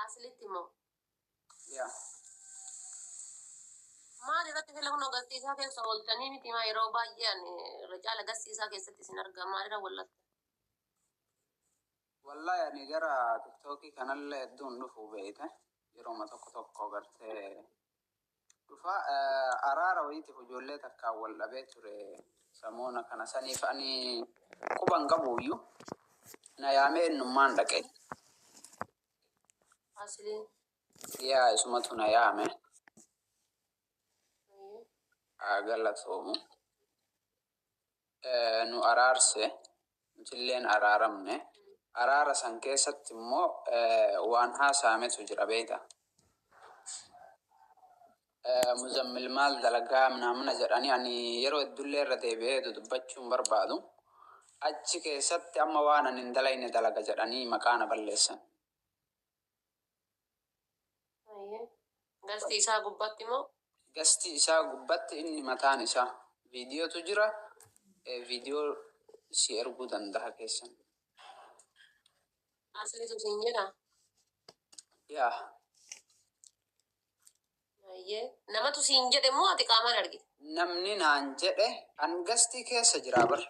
Aslitti moo? Yaa. Maal irratti sila kunoo gassiisaa keessa ooltanii miti maa yeroo baay'ee ani irra caala gassiisaa keessatti isin arga maalirra wallalta. Wallahi ani gara tiktookii kanallee hedduun dhufu beeyte yerooma tokko tokko gartee dhufa. Araara wayiitiif ijoollee takkaan wal dhabee ture samoona kana saniif ani quban qabuuyyu na yaamee innummaan dhaqe. Asliin. Yaa isumatu na yaame. Haa galatoomu. Nu araarse nutilleen araaramne. Araara san keessatti immoo waan haasa'ametu jira beeyta. Muzammil maal dalagaa minaamina jedhanii ani yeroo heddullee irra deebi'ee dudubbachuu hin barbaadu. Achi keessatti amma waan ani hin dalayne dalaga jedhanii maqaa na balleessan. Hayyee. Gastii isaa gubbatti moo? Gastii isaa gubbatti inni mataan isaa. Viidiyootu jira. Viidiyoo si erguu dandaha keessan. Asliitu siin jedha. Yaa. Hayyee. Namatu siin jedhe moo ati qaamaan argite? Namni naan jedhe an gastii keessa jiraa bar.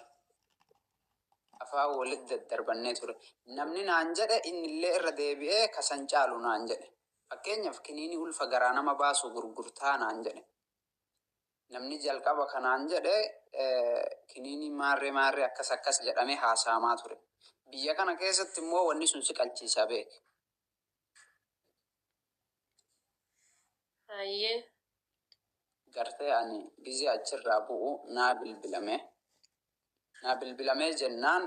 Afaan walitti daddarbannee ture. Namni naan jedhe innillee irra deebi'ee ka san caalu naan jedhe. Fakkeenyaaf kiniinii ulfa garaa nama baasu gurgurtaa naan jedhe. Namni jalqaba ka naan jedhe kiniinii maarree maarree akkas akkas jedhamee haasa'amaa ture. Biyya kana keessatti immoo wanni sun si qalchiisa beeki. Hayyee. Gartee ani gizee achirraa bu'u naa bilbilame. Naa bilbilamee jennaan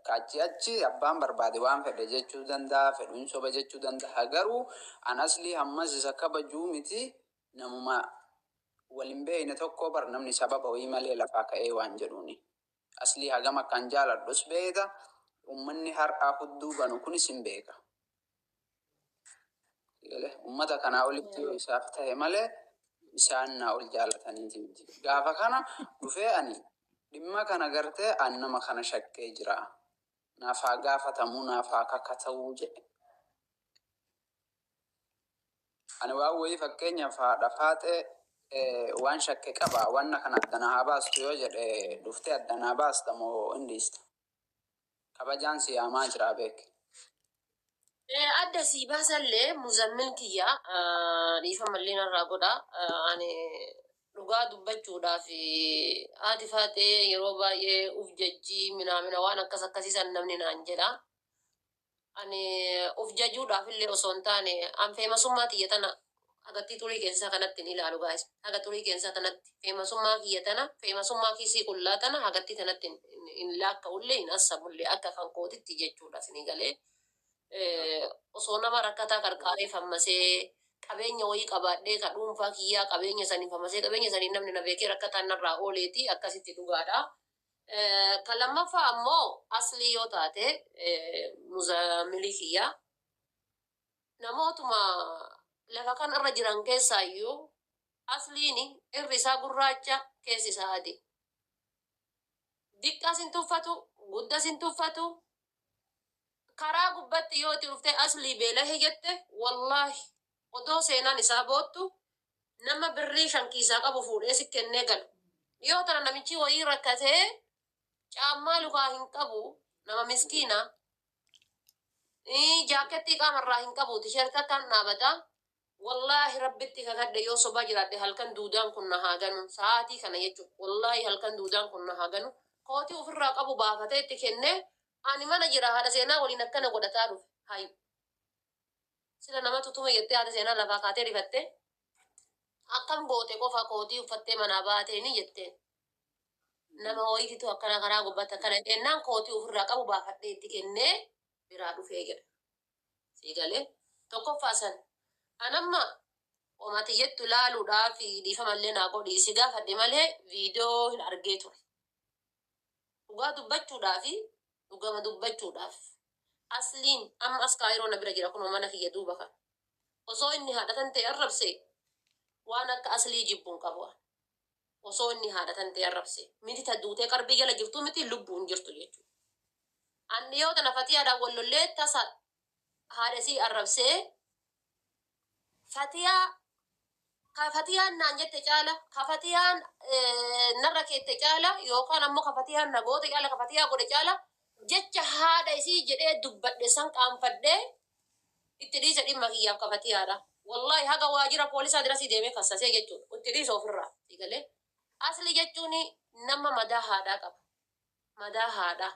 ka achii achi abbaan barbaade waan fedhe jechuu danda'a, fedhu hin soba jechuu danda'a. Garuu an aslii hammas isa kabajuu miti namuma wal hin beekne tokkoo bar namni sababa wayii malee lafaa ka'ee waan jedhuuni. Aslii hagam akka an jaaladhus beekta, ummanni har'aa hudduu banu kunis hin beeka. Galee ummata kanaa olitti yoo isaaf tahe malee isaan naa ol jaalataniiti miti. Gaafa kana dhufee ani dhimma kana gartee an nama kana shakkee jira. Naaf haa gaafatamuu naaf haa kakatawuu jedhe. Ani waan wayii fakkeenyaaf haadha faaxee waan shakke qaba wanna kana adda na haa baastu yoo jedhe dhuftee adda naa baasta moo hin dhiista? Kabajaan si yaamaa jiraa beeki. Adda sii baasallee muzammil kiyya dhiifamallee narraa godha. Ani dhugaa dubbachuudhaaf haati faaxee yeroo baay'ee uf jajjii minaamina waan akkas akkasii san namni naan jedha. Ani uf jajuudhaaf illee osoo hin taane an feemasummaa tiyya tana hagattii xurii keensaa kanatti hin ilaalu guys. Haga xurii keensaa tanatti feemasummaa kiyya tana feemasummaa kiisii qullaa tana hagattii tanatti hin laakka'ullee hin assabullee akka kan kootitti jechuudha isinii galee. Osoo nama rakkataa qarqaaree fammasee qabeenya wayii qabaadhee ka dhuunfaa kiyyaa qabeenya saniin fammasee qabeenya saniin namni na beekee rakkataan narraa ooleeti akkasitti dhugaadha. Ka lammaffaa ammoo aslii yoo taate muzamilii kiyya namootuma lafa kana irra jiran keessaa iyyuu asliini irri isaa gurraacha keessi isaa adii. Diqqaas hin tuffatu, guddas hin tuffatu. Karaa gubbatti yoo itti dhuftee aslii beelahe jette wallaahi odoo seenaan isaa boottu nama birrii 5 kiisaa qabu fuudhee si kennee gala. Dhiyoo tana namichi wayii rakkatee caammaa lukaa hin qabu nama miskiina Jaakkettii qaama irraa hin qabu tisheerti akkaan dhaabata. Wallaahi rabbitti kakadhe yoo sobaa jiraadhe halkan duudaan kun na haa ganu sa'aatii kana jechuudha. Wallaahi halkan duudaan kun na haa ganu. Kootii ofirraa qabu baafatee itti kennee ani mana jira haadha seenaa waliin akkana godhataa dhufe. Hayi. Sila namatu tume jettee haati seenaa lafaa kaatee rifattee akkam goote qofa kootii uffattee manaa baateeni jetteen. Nama wayiititu akkana karaa gubbaatti akkana jennaan kootii ofirraa qabu baafadhee itti kennee biraa dhufee jedha. Sii galee tokkoffaa san an amma omati jettu laaluudhaaf dhiifamallee naa godhi si gaafadhe malee viidiyoo hin argee ture. Dhugaa dubbachuudhaaf dhugama dubbachuudhaaf asliin amma as kaayiroo na bira jira kunoo mana kiyya duuba kana. Osoo inni haadha tan ta'e arrabse waan akka aslii jibbu hin qabu. an. Osoo inni haadha tan ta'e arrabse miti ta duutee qarbii jala jirtu miti lubbuun jirtu jechuudha. An dhiyoo tana fatiyaadhaan wal lollee tasa Haadha isii arrabsee Fatiyaa ka Fatiyaan naan jette caala, ka Fatiyaan narra keette caala, yookaan ammoo ka Fatiyaan na goote caala, ka Fatiyaa godhe caala, jecha haadha isii jedhee dubbadhe san qaanfadhee itti dhiise dhimma kiyyaaf ka Fatiyaadha. Wallaahi haga waajjira poolisaa dirasii deemee kassasee jechuudha. Itti dhiise ofirraa. Galee. Asli jechuun nama madaa haadhaa qaba. Madaa haadhaa.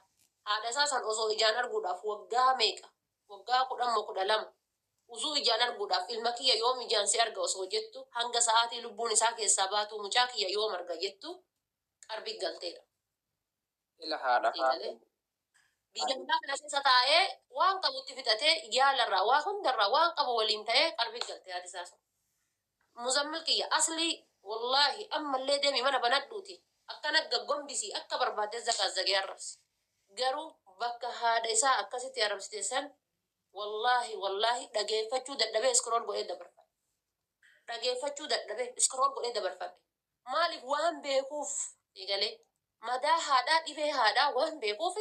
Haadha isaa san osoo ijaan arguudhaaf waggaa meeqa? Waggaa 10 moo 12 usuu ijaan arguudhaaf, ilma kiyya yoom ijaan si arga osoo jettu, hanga sa'aatii lubbuun isaa keessaa baatu mucaa kiyya yoom arga jettu qarbii galteedha. Ila haadha Galee. haadha. Biyya alaa kana keessa taa'ee waan qabutti fixatee, yaalarraa waa hundarraa waan qabu waliin ta'ee qarbii galtee haati isaa sun. Muzammil kiyya aslii, wallaahi ammallee deemi mana banadhuuti akkana gaggombisii akka barbaadde zaqaazzaqee arrabsi. Garuu bakka haadha isaa akkasitti arrabsite san, wallaahi wallaahi dhageeffachuu dadhabee scroll godhee dabarfadhe. Dhageeffachuu dadhabee scroll godhee dabarfadhe. Maaliif? Waan beekuuf eegalee madaa haadhaa, dhibee haadhaa waan beekuuf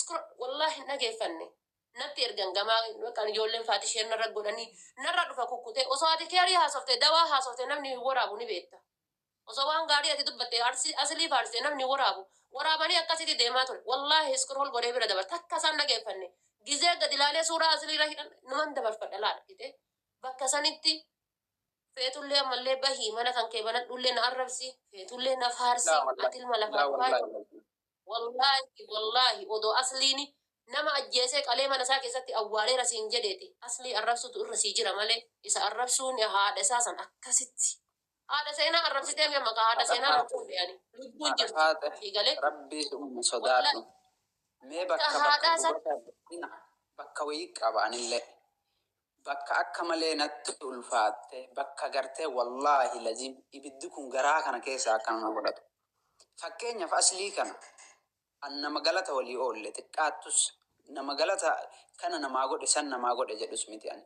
scroll wallaahi hin dhageeffanne. Natti ergan gamaa kan ijoolleen faati isheen narra godhanii narra dhufa kukkutee. Osoo ati keerii haasofte, dawaa haasofte, namni hin waraabu ni beekta. Osoo waan gaarii ati dubbatte aslii faarsite, namni hin waraabu. Waraabanii akkasitti deemaa ture. Wallaahi scroll godhee bira dabar takka isaan dhageeffanne. Gizee gadi ilaalee suuraa asliirra hidhan numan dabarfadha laala argite. Bakka sanitti feetullee ammallee bahii mana kan kee banadhullee na arrabsi, feetullee na faarsi. Laa wallahi. Ati ilma Laa lafaa wallahi. Wallaahi wallaahi odoo asliini nama ajjeesee qalee mana isaa keessatti awwaaleera siin jedheeti aslii arrabsutu irra sii jira malee isa arrabsuun haadha isaa san akkasitti haadha seenaa arrabsitee mi'a maqaa haadha Haadha seenaa faate. rakkuun ani lubbuun Haadha jirti faate. sii galee. Rabbii si uume Wallaahi sodaadhu. Mee bakka bakka bakka haadhaa san gubata bakka wayii qaba anillee. Bakka akka malee natti ulfaatte, bakka gartee wallaahi lazim ibiddi kun garaa kana keessa akkana na godhatu. Fakkeenyaaf aslii kana an nama galata walii oolle xiqqaattus, nama galata kana namaa godhe san namaa godhe jedhus miti ani.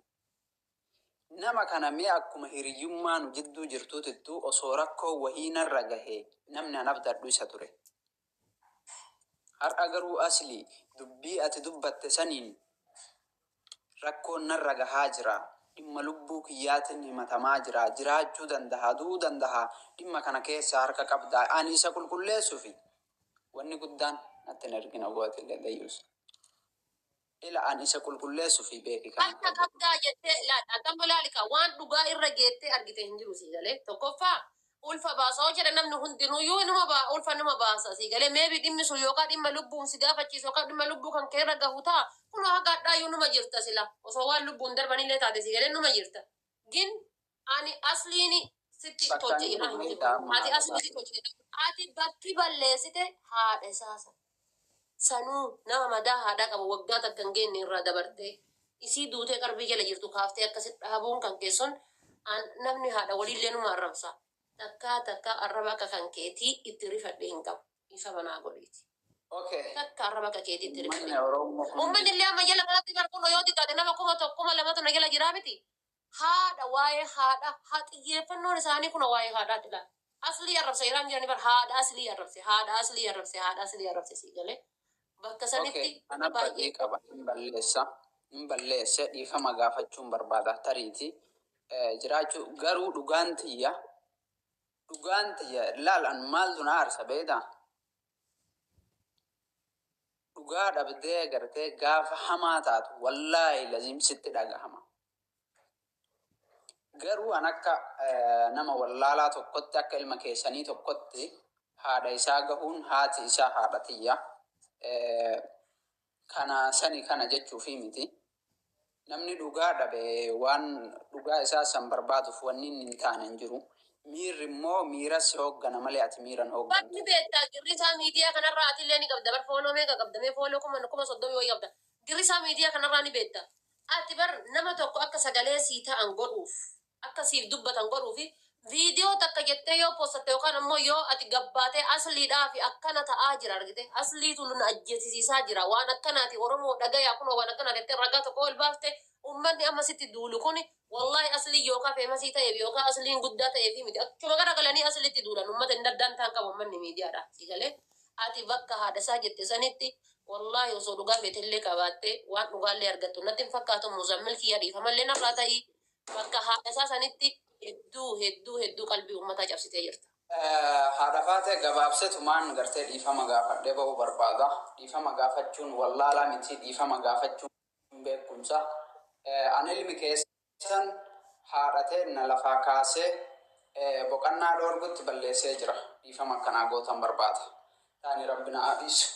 Nama kana mee akkuma hiriyyummaa nu jidduu jirtuutittuu osoo rakkoo wahii narra gahee namni an abdadhu isa ture. Har'a garuu aslii dubbii ati dubbatte saniin rakkoon narra gahaa jira. Dhimma lubbuu kiyyaatiin himatamaa jira. Jiraachuu danda'a, du'uu danda'a. Dhimma kana keessa harka qabdaa. Ani isa qulqulleessuufi wanni guddaan natti hin ergina gootillee dayyuus. Ila an isa qulqulleessuufi beeki kana Harka akka godhu. qabdaa jettee laata akkam ilaalika waan dhugaa irra geettee argite hin jiru sii galee. Tokkoffaa ulfa baasa hoo jedhe, namni hundinuyyuu inuma baa ulfa numa baasa sii galee. Maybe dhimmi sun yookaan dhimma lubbuun si gaafachiisu yookaan dhimma lubbuu kan kee irra gahu ta'a. Kun haga hadhaayyuu numa jirta, sila osoo waan lubbuun darbanillee taate sii galee numa jirta. Gin ani asliini sitti Bakka tolche hin jedhaa jiru hin jiru. beektaa amma Ati haadha aslii baase. sitti tolche, ati bakki balleessite haadha isaa sana sanuu nama madaa haadhaa qabu waggaa takka hin geenye irraa dabartee isii duutee qarbii jala jirtu kaaftee akkasitti dhaabuun kan keesson namni haadha waliillee numa arrabsa. Takkaa takkaa arraba akka kan keetii itti rifadhe hin qabu. Ifa manaa godhiiti. Takka arraba akka keetii itti rifadhe Uummanni hin qabu. Oromoo hundi Uummanni illee amma jala kanatti barkuun yoo xiqqaate nama 1000 2000tu na jala jiraa miti. Haadha, waa'ee haadha haa xiyyeeffannoon isaanii kun waa'ee haadhaati laala. Aslii arrabsa jiraan jiranii bar haadha aslii arrabse, haadha aslii arrabse, haadha aslii arrabse sii galee. Bakka sanitti Ana baay'ee badii qaba. Hin balleessa. Hin balleesse, dhiifama gaafachuun barbaada tariiti. Jiraachuu garuu dhugaan tiyya. Dhugaan tiyya laal an maaltu na aarsa beektaa? Dhugaa dhabdee gartee gaafa hamaa taatu wallaahi lazim sitti dhagahama. Garuu an akka nama wallaalaa tokkotti, akka ilma keessanii tokkotti, haadha isaa gahuun haati isaa haadha tiyya. Kana sani kana jechuufi miti. Namni dhugaa dhabe waan dhugaa isaa san barbaaduuf wanni inni hin taane hin jiru. Miirri immoo miira si hooggana malee ati miira hin hooggantu. Bakki beektaa girrisaa miidiyaa kanarraa atillee ni qabda bar. Follow meeqa qabda? Mee follow 30,000 wayii qabda. Girrisaa miidiyaa kanarraa ni beekta. Ati bar nama tokko akka sagalee sii ta'an godhuuf, akka siif dubbatan godhuufi viidiyoo takka jettee yoo postatte yookaan ammoo yoo ati gabbaatee asliidhaa fi akkana ta'aa jira argite, asliitu nu ajjeesisiisaa jira, waan akkanaati, Oromoo dhagayaa, kunoo waan akkana jettee ragaa tokko ol baafte, ummanni amma sitti duulu kuni wallahi aslii yookaan famous ta'eef yookaan asliin guddaa ta'eef miti. Achuma gara galanii aslitti duulan ummata hin daddaan ta'an qabu ummanni miidiyaadha si galee. Ati bakka haadha isaa jette sanitti Wallaahi osoo dhugaa feetellee qabaatte waan dhugaallee argattu natti hin fakkaatu. Muzammil kiyya, dhiifamallee narraa ta'ii, bakka haadha isaa sanitti hedduu hedduu hedduu qalbii uummataa cabsitee jirta. Haadha faatee, gabaabsetumaan gartee dhiifama gaafadhee bahuu barbaada. Dhiifama gaafachuun wallaalaa miti, dhiifama gaafachuun beekumsa. Ani ilmi keessan haadhatee na lafaa kaasee boqannaa dhoorgutti balleessee jira. Dhiifama akkanaa gootan barbaada. Taani Rabbi na dhiisu.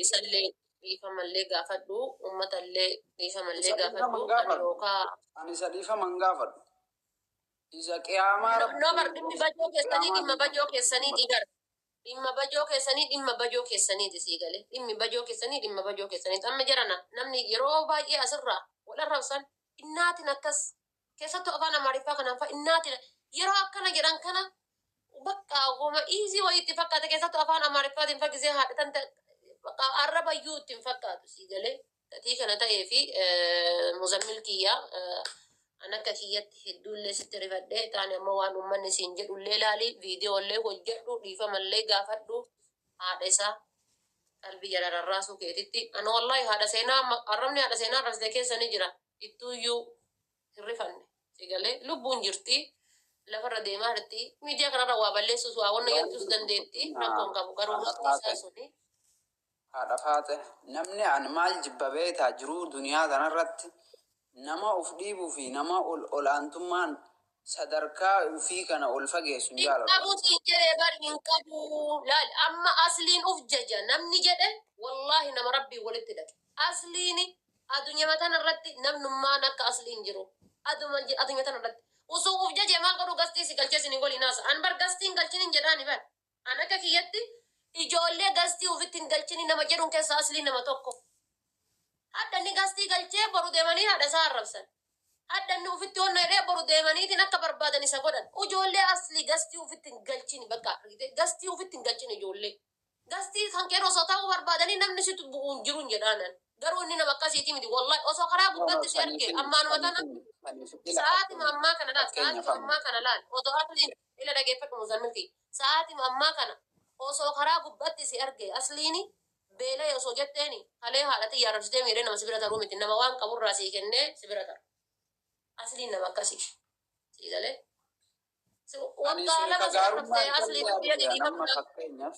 Isallee dhiifamallee gaafadhu, uummatallee dhiifamallee Isa dhiifama gaafadhu. hin Ani gaafadhu. yookaa Ani isa dhiifama hin gaafadhu. Isa qiyaamaa No Rabbi bar, dhimmi bajoo keessanii qiyaamaa dhimma bajoo keessaniiti gar. Dhimma bajoo keessanii dhimma bajoo keessaniiti, sii gale. Dhimmi bajoo keessanii dhimma bajoo keessaniiti. Amma jarana namni yeroo baay'ee asirraa wal arrabsan innaatiin akkas, keessattuu afaan Amaariffaa kanaan fa'a innaatiin yeroo akkana jedhan kana bakka goma iizii wayiitti fakkaata. Keessattuu afaan Amaariffaatiin fakkisee haadhatan bakka arraba iyyuu ittiin fakkaatu, sii galee. Gatii kana ta'ee fi Muzammil kiyyaa, an akka kiyyatti hedduullee sitti rifadhee taane, ammoo waan uummanni siin jedhullee laali, viidiyoollee hojjedhu, dhiifamallee gaafadhu haadha isaa qalbii jala rarraasuu keetitti. Ana wallahi haadha seenaa arrabni haadha seenaa arrabsite keessa ni jira, ittuuyyuu hin rifanne, si galee. Lubbuun jirti, lafarra deemaa jirti, miidiyaa kanarra waa balleessus waa wanna jettus dandeetti, rakkoon qabu, garuu Haadha haqni isaa faate. suni. Haadha faate, namni ani maal jibba beektaa? Jiruu duniyaa kanarratti nama of dhiibuu fi nama ol olaantummaan sadarkaa ofii kana ol fageessu hin Hin jaaladhu. qabu siin jedhee bar, hin qabu. Laal, amma asliin uf jaja namni jedhe wallaahi nama Rabbii walitti dhaqe. Asliini addunyaa tana irratti namnummaan akka asliin jiru. Addunyaa tana irratti. Osoo uf jaje maal godhu gastii si galchee sin waliin haasa. An bar gastiin galchin hin jedhaani bar. An akka kiyyatti ijoollee gastii ofitti hin galchini nama jedhuun keessa asliin nama tokko. Hadda inni gastii galchee boru deemanii haadha isaa arrabsan. Hadda inni ufitti onna jedhee boru deemaniitiin akka barbaadan isa godhan. Ijoollee asli gastii ufitti hin galchini, bakka argite gastii ufitti hin galchini ijoollee. Gastii kan kee osoo ta'uu barbaadanii namni sitti bu'uun jiru hin jedhaanan. Garuu inni nama akkasiiti miti, wallahi osoo karaa gubbaatti si arge ammaanuma tana sa'aatima ammaa kana laal, Fakkeenyaaf sa'aatima ammaa kana laal, osoo asliin ila dhageeffadhu Muzammilti, sa'aatima ammaa kana osoo karaa gubbaatti si arge asliini beela'e osoo jetteeni kalee haadhati yaarabsitee miidhee nama si bira taruu miti, nama waan qaburraa sii kennee si bira taru. Asliin nama akkasii, sii galee. Ani Waggaa silka 2 si gaarummaa arrabsee asliin isallee biyya argina dhiifama nama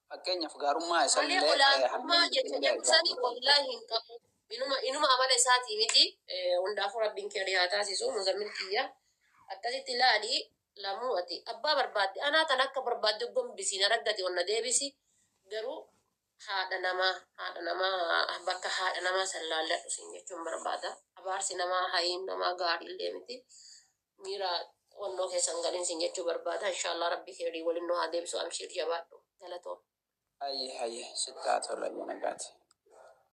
fakkeenyaaf gaarummaa malee isallee olaantummaa hammam jecha illee jedhu sani wallaahi hin qabu. Inuma amala isaatii miti. Hundaafuu Rabbiin kee haa taasisu. Muzammil kiyya, akkasitti ilaali lamuu, ati abbaa barbaadde anaa tan akka barbaadde gombisii na raggati onna deebisi, garuu haadha namaa bakka haadha namaa san laalladhu siin jechuun barbaada. Abaarsi namaa hayiin namaa gaariillee miti. Miira onnoo keessan galiin siin jechuu barbaada. Inshallah Rabbi keerii waliin nu haa deebisu. Amshiir, jabaadhu, galatoom. Hayye hayye, sitti haa tolu, ayya nagaati.